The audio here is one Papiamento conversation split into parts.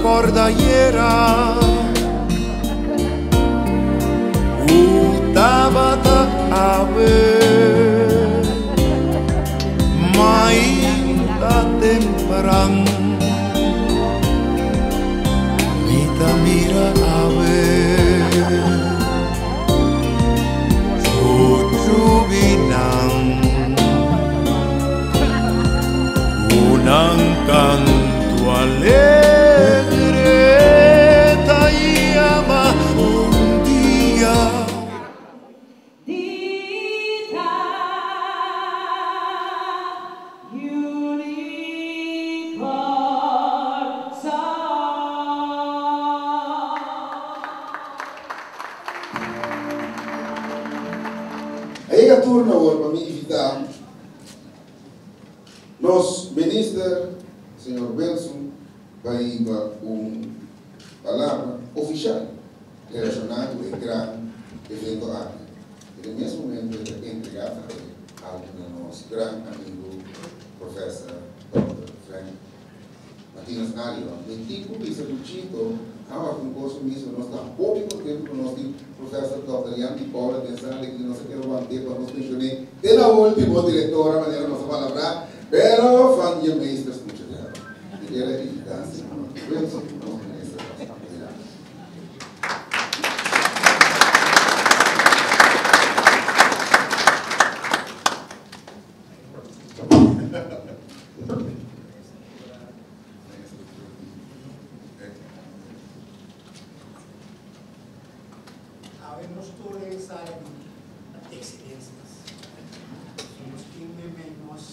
Kòrda ayera ku tabata awe Mainta tempran Mi ta mira awe Chuchubinan Ku nan kanto alegre ta yama un dia. Dita Unicorn Song. A yega turno awor pa mi invitá nos Minister señor Wilson pa hiba un palabra ofishal relashoná ku e gran evento aki. I den mes momento e ta entregá tambe algu na nos gran amigu Professor Dòkter Frank Martinus Arion. Mi tin ku bisa ku Chito a wak un kos ku mismo nos ta hopi kontentu ku nos tin Professor Dòkter Jan di Paula den sala i nos a kere want'é pa nos menshon'é te na ultimo direktora manera nos a palabrá, pero van je meesters moet je hebben. Mi kere invitá señor Wilson, nos minister pa dilanti. Awe nos tur den sala di excelencias. Nos tin meme nos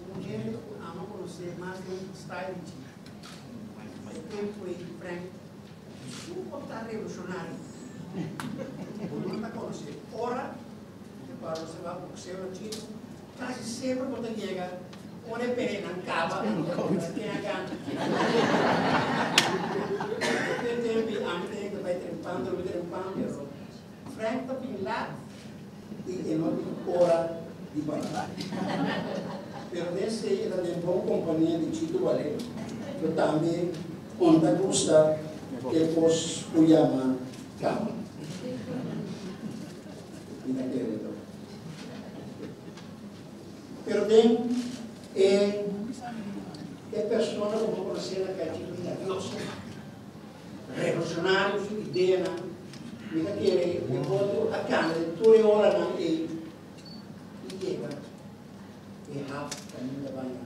un hende cu amo conoce mas den style di China. E tempo ey Frank su ta revolucionario. Bo no ta conoce ora te para nos ba boxeo na Chino, casi semper bo ta yega ora e peleanan caba, ken a gana. E tempo ey ami ta yega bay trempan, drumi trempan, pero Frank ta bin laat y e no tin ora di bay. Pero den esey e ta den bon compania di Chito Balé, cu tambe un ta gusta e cos cu yama cama. Mi ta kere to. Pero den e e persona ku bo konosé na kai chico nervioso, revolucionario su ideanan, mi ta kere e boto a kanda den tur e oranan ei i yega e haf kaminda baña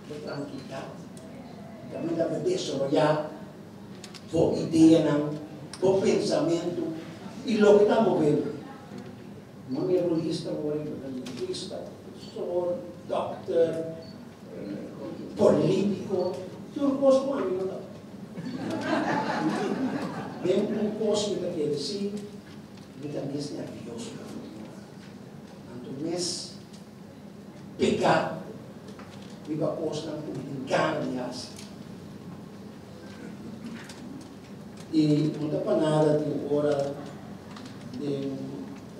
bo trankilidat, kaminda bo desaroyá bo ideanan, bo pensamentu i loke ta move bo. No mira un lista awor ei, bo ta lingwista, profesor, dòkter, polítiko, tur kos ku ami no ta. Den un kos mi ta kere si, mi ta mes nèrvioso. Anto mes pegá riba kosnan ku mi tin gana di hasi. I no ta pa nada tin ora den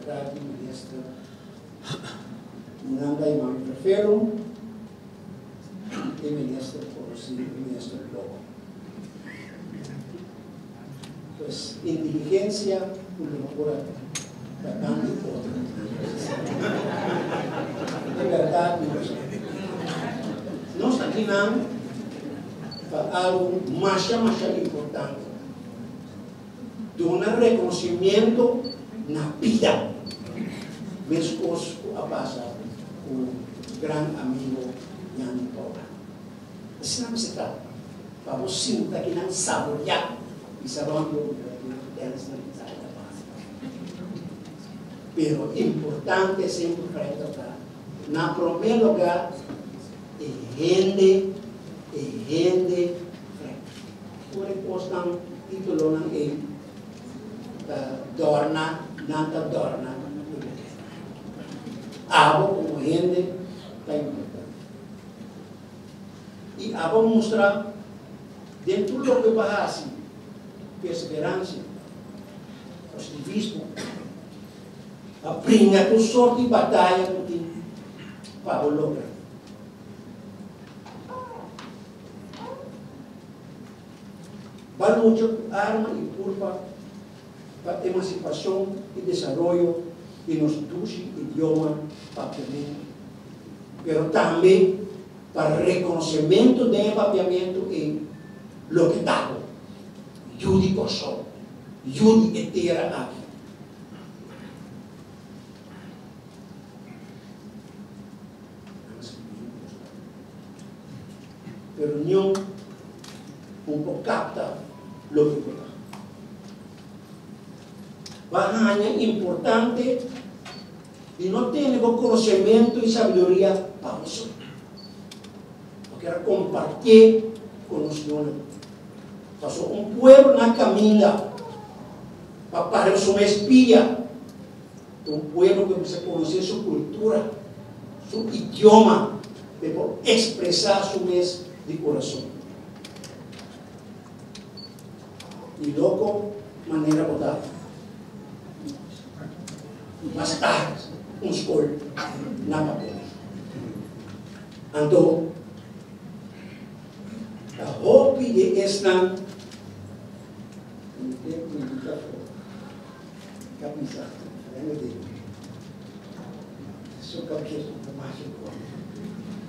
Raad di Minister nan ta yama mi prefero e minister konosí e minister loko. Pues inteligensia ku lokura ta tan di otro. E bèrdat mi ta. Nos akinan ta algu masha masha importante. Duna reconocimiento na bida. Mescos cu a pasa cu gran amigo Ñani Paula. Asina mester ta pa bo sinta kinan saborea bisa rondo Dennis na bisa ta pasa. Pero importante semper Frank ta na prome lugar E hende, e hende frek. Tur e kosnan, titulonan ei ta dòrna, nan ta dòrna e boketa. Abo komo hende ta importante. I abo mustra den tur loke bo a hasi perseveransia, positivismo, pa bringa tur sort di bataya ku tin pa bo logra. Ba lucha ku arma i purpa pa emansipashon i desaroyo di nos dushi idioma papiamentu, pero tambe pa rekonosementu den e papiamentu ei loke ta bo, yu di Kòrsou, yu di e tera aki. Pero niun un por kapta loke bo ta. Bo a haña importante di no tene bo konosementu i sabiduria pa bo so. Bo kier a kompartié ku nos yunan. Pasobra un pueblo na kaminda pa para su mes pia ta un pueblo ku mester konosé su kultura, su idioma, pa e por ekspresá su mes di kurason. I loko manera bo ta mas tard un skol na papel. Anto ta hopi di esnan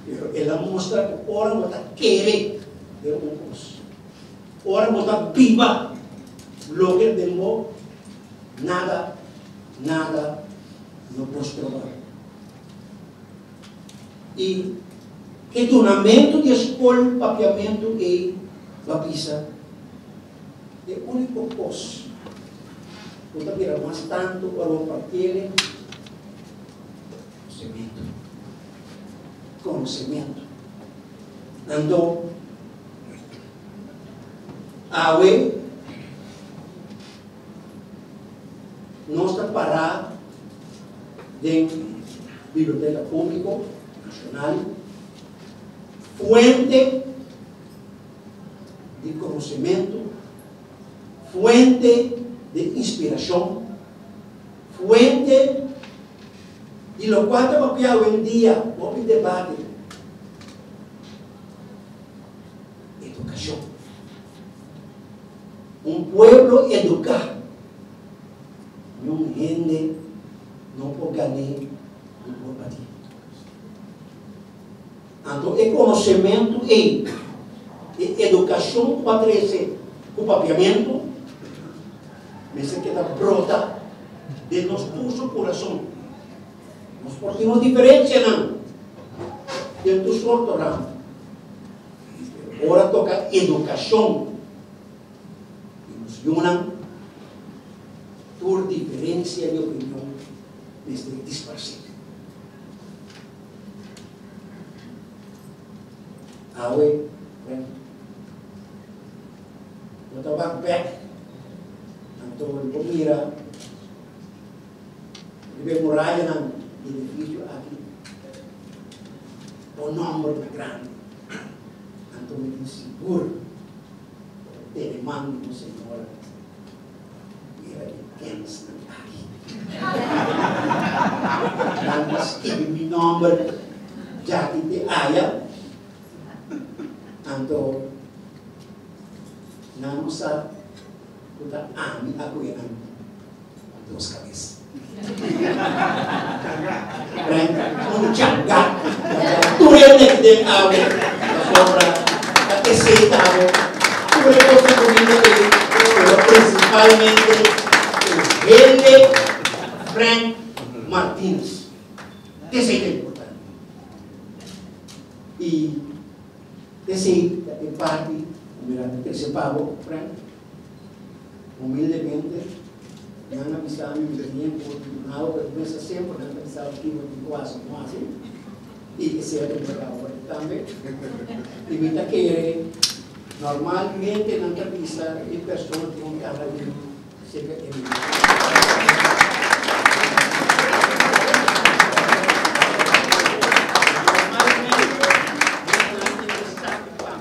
Pero el a mustra ku ora bo ta kere den un kos. Ora bo ta biba loke den bo, nada, nada no por stroba. I e dunamentu di e skol papiamentu ei ba bisa e úniko kos ku ta bira mas tantu ora bo partiele, konosementu. Konosementu. Anto, Awe nos ta pará den Biblioteka Públiko Nashonal, fuente di konosementu, fuente di inspirashon, fuente di lokual ta papia awendia hopi debate. Edukashon. Un pueblo eduká, niun hende no por gané ni por batí. Anto e konosementu ei, e edukashon ku bo a trese ku papiamentu, mester keda brota den nos tur su kurason. Nos por tin nos diferensianan den tur sorto ramo. Pero ora toka edukashon di nos yunan, tur diferensia di opinion mester disparsé. Awe, bueno, bo ta wak bèk, anto bo mira. Riba e murayanan di edifisio aki, bo nòmber ta grandi. Anto mi tin sigur ku ta tene man di un señora mira e kènsnan aki. Nan ta skibi mi nòmber djaki te aya. Anto nan no sa ku ta ami a kuye nan. Dos cabes. Frank, un changa. Tur hende aki den awe pasobra ta esey ta abo. Tur e cosnan bunita ey, pero principalmente e hende Frank Martinez. Esey ta importante. Y esey ta e parti cu mi ta trece pa bo, Frank. Humildemente, nan a bisa mi, mi tenía por un algo pero mester semper nan ta bisa bo kico tin cu haci no haci, y esey a tuma cabo por tambe. Y mi ta kere, normalmente nan ta bisa e persona tin un cara di cerca e mi. Normalmente, nan tin e saco pan.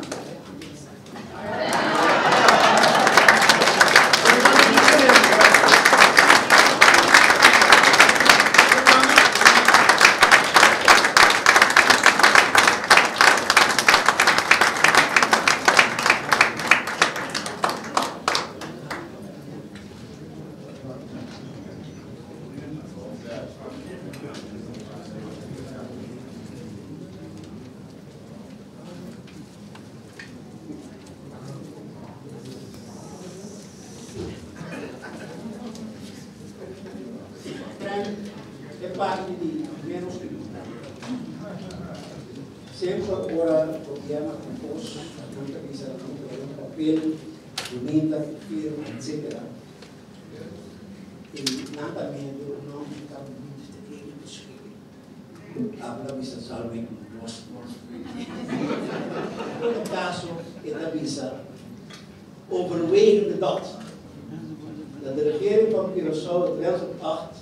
Semper ora gobièrnu kompos, nan ta bisa nan ta un papel, bunita, firma, etc. I nan ta miedu no ta niet de eigen beschikking. Abla bisa zal mij los. In todo kaso, e ta bisa overwegende dat de regering van Curaçao het wenselijk acht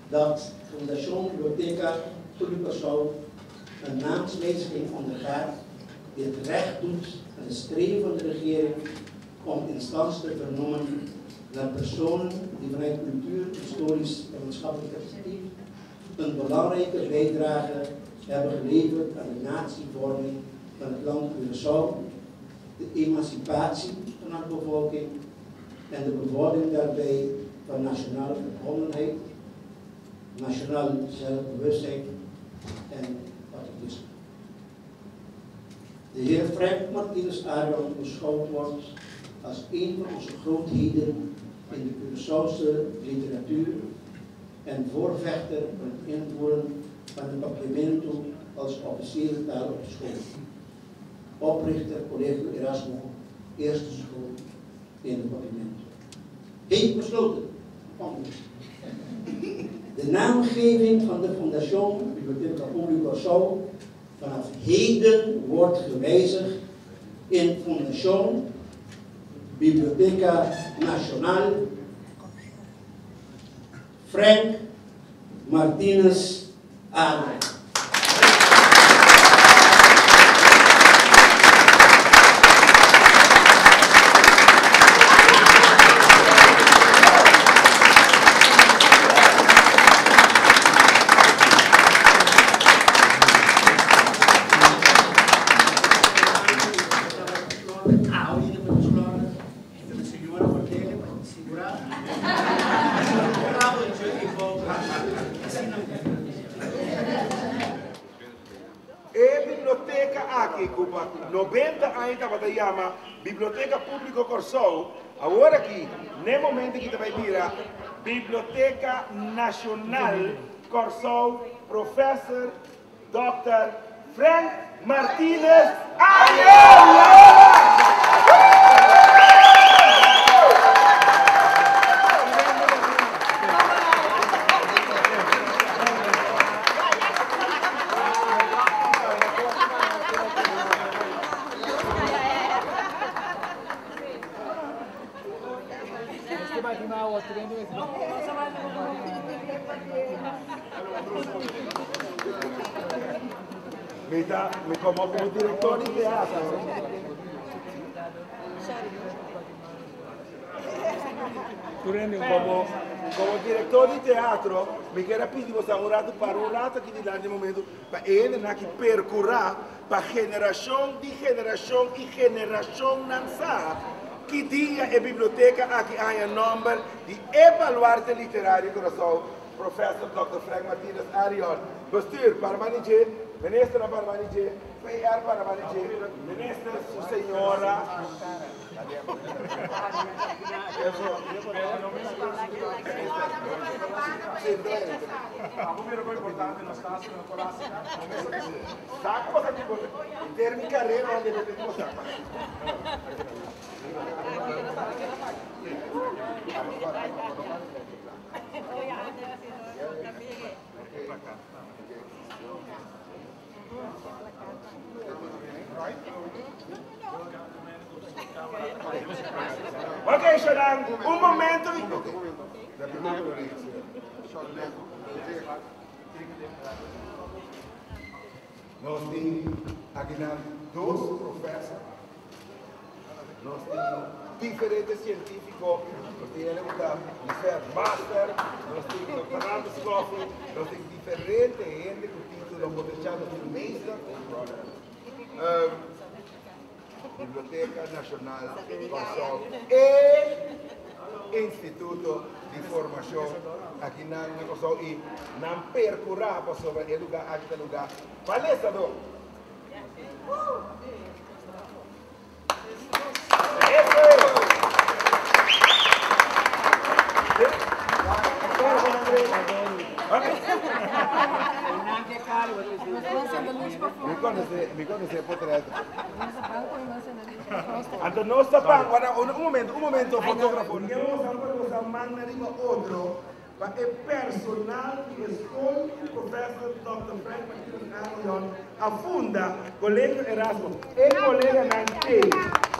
dat Fundashon Biblioteka Públiko Kòrsou een naamswijziging ondergaat die het recht doet aan het streven van de regering om instanties te vernoemen naar personen die vanuit cultuur, historisch en maatschappelijk perspectief een belangrijke bijdrage hebben geleverd aan de natievorming van het land Curaçao, de emancipatie van haar bevolking en de bevordering daarbij van nationale verbondenheid, nationaal zelfbewustzijn en patriotisme. De heer Frank Martinus Arion beschouwd wordt als een van onze grootheden in de Curaçaose literatuur en voorvechter van het invoeren van de Papiamento als officiële taal op school. Oprichter Colegio Erasmo, eerste school in de Papiamento. Heeft besloten om de naamgeving van de Fundashon Biblioteka Públiko Kòrsou vanaf heden wordt gewijzigd in Fundashon Biblioteka Nashonal Frank Martinus Arion. E biblioteka aki, ku pa 90 aña tabata yama Biblioteka Públiko Kòrsou, awor aki, na e momento aki ta bai bira Biblioteka Nashonal Kòrsou Professor Dòkter Frank Martinus Arion! Mi ta, mi komo komo direktor di teatro. Komo, komo direktor di teatro, mi kier a pidi boso un ratu para un ratu aki dilanti momento pa e hendenan aki perkurá pa generashon di generashon i generashonnan sa ki dia e biblioteka aki a haña nòmber di e baluarte literario Curaçao, Professor Dòkter Frank Martinus Arion. Bestuur, para bani dje, Ministernan para bani dje, PR para bani dje, Minister su señora. Ok, Shadan, un momento. Nos tin akinan dos professor, nos tin diferente sientífiko, nos tin hende ku ta ser master, nos tin doctorando Scoffy, nos tin diferente hende ku título potensial, nos tin meester. Biblioteka Nashonal Kòrsou e Instituto di Formashon akinan na Kòrsou i nan perkurá pasobra e lugá aki ta lugá pa lesadó. Mi konosé, mi konosé potrèt. Anto nos ta ban, wara, un momento, un momento, fotógrafo. Ke nos a pone nos man riba otro pa e personal di e skol ku Professor Dòkter Frank Martinus Arion a funda, Kolegio Erasmo. E koleganan t'ei,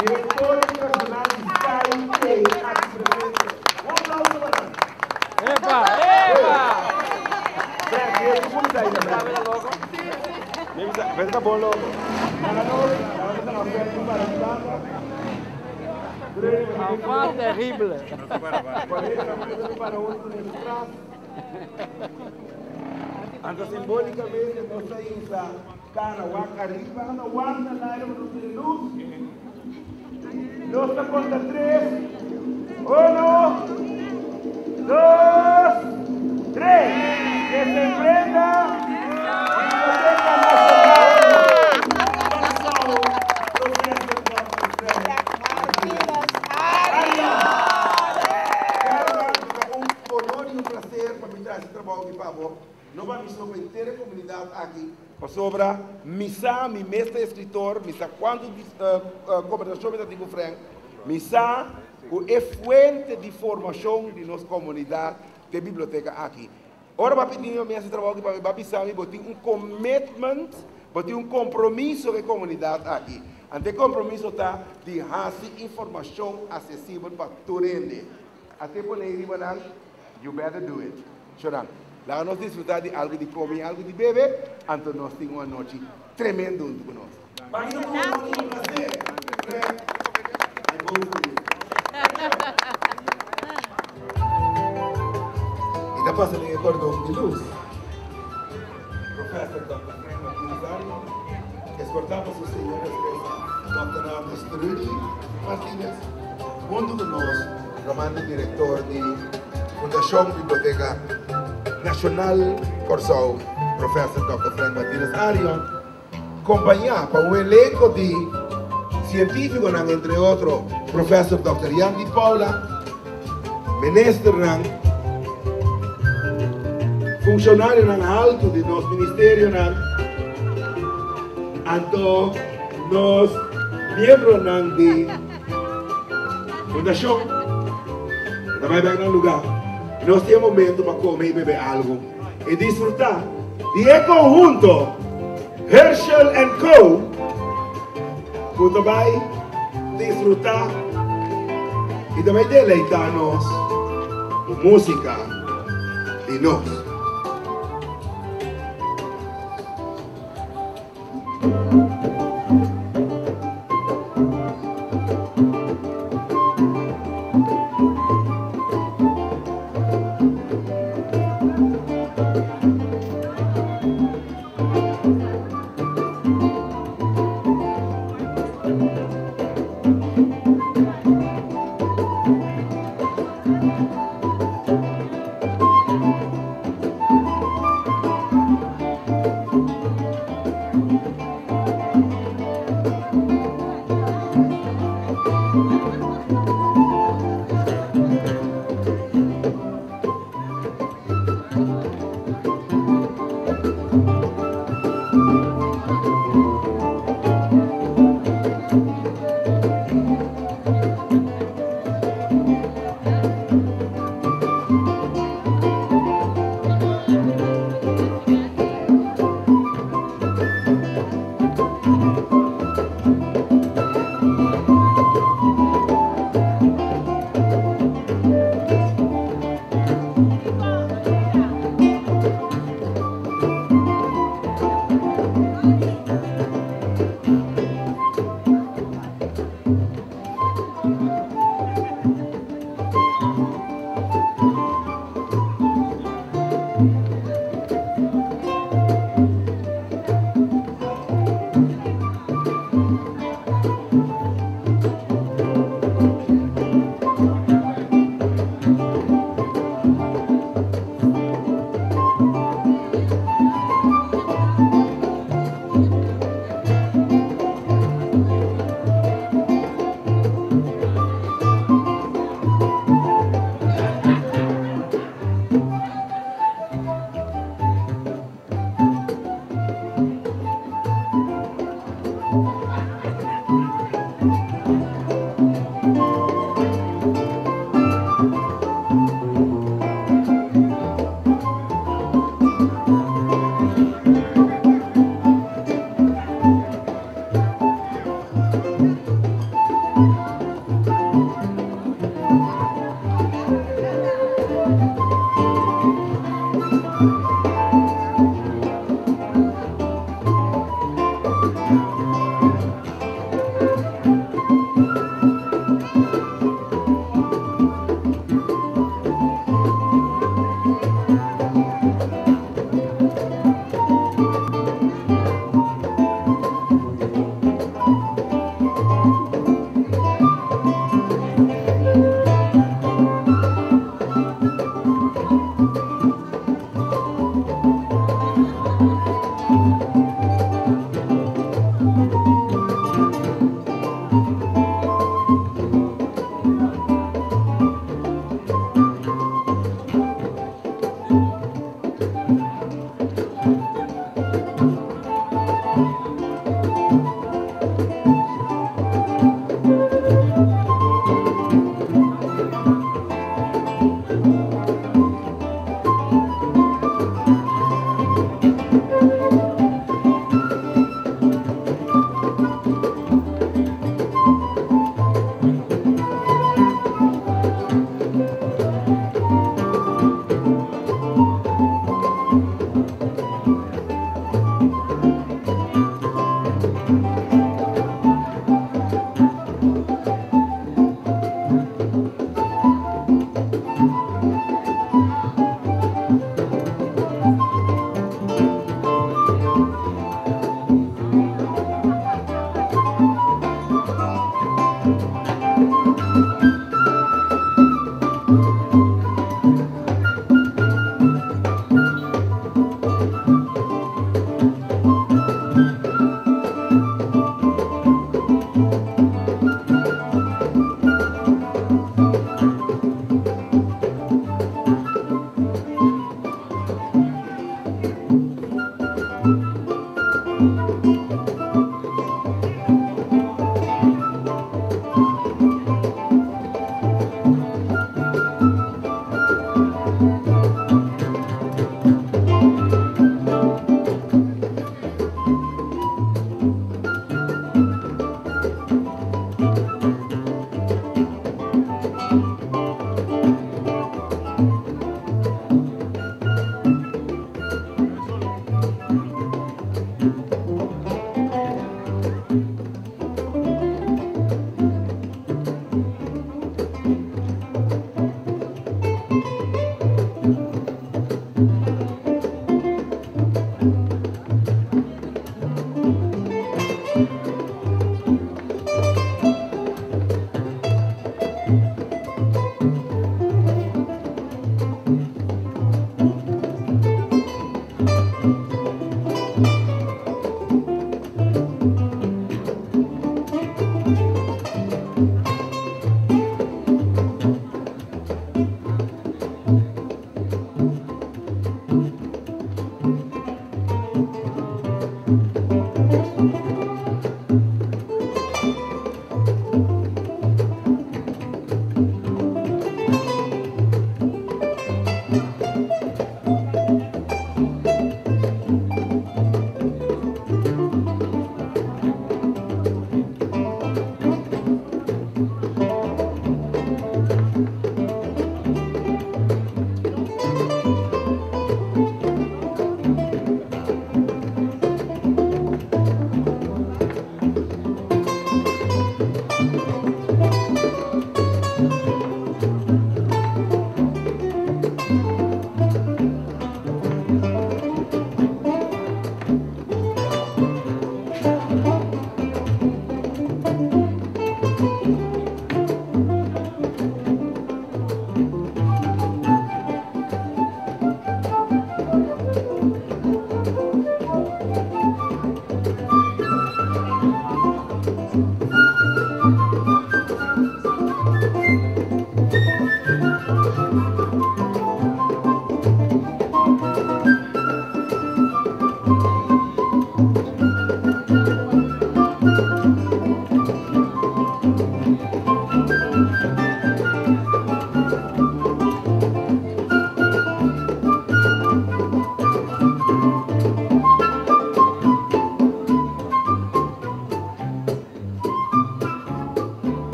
direktor di personal di SAI t'ei aki presente. Un aplauso pa nan. Epa! Epa! Frank, mi e kuminsá ainda, Frank. Mi bisa, Frank ta bon loko. Laga nos, laga nos ta Frank un para un banda. Enfant terrible. Para otro tras. Anto simbólikamente nos ta hisa kara wak ariba, no wak na laira pa nos tene lus. Nos ta konta tres. Uno, dos, tres. Que se prenda Biblioteca Nacional Kòrsou, Professor Dòkter Frank Martinus Arion. Carmen, ta un honor i un plaser pa mi traha e trabou aki pa bo. No pa mi so, pa henter e komunidat aki. Pasobra mi sa, mi mes ta eskritor, mi sa kuantu kombersashon mi ta tin ku Frank, mi sa ku e fuente di formashon di nos komunidat ta e biblioteka aki. Ora bo a pidi mi pa mi hasi trabou aki pa mi, bo a bisa mi bo tin un commitment, bo tin un kompromiso ku e komunidat aki. Anto e kompromiso ta di hasi informashon asesibel pa tur hende. Ate pone riba nan, you better do it. Shonan, laga nos disfruta di algu di kome i algu di bebe, anto nos tin un anochi tremendo huntu ku nos. Baki ta un honor i un plaser, Frank. I vote for you. I ta pasa den e kordon di lus. Professor Dòkter Frank Martinus Arion, eskortá pa su señora esposa Dòkter Arnes Trudy Martinez, huntu ku nos flamante direktor di Fundashon Biblioteka Nashonal Kòrsou, Professor Dòkter Frank Martinus Arion, kompañá pa un elenko di sientífikonan, entre otro Professor Dòkter Jan di Paula, ministernan, funshonarionan haltu di nos ministerionan, anto nos miembronan di fundashon ta bai bèk nan lugá. Nos tin e momento pa kome i bebe algu i disfrutá di e konhunto Herschel and Co. Ku ta bai disfrutá i ta bai deleitá nos ku músika di nos. Danki.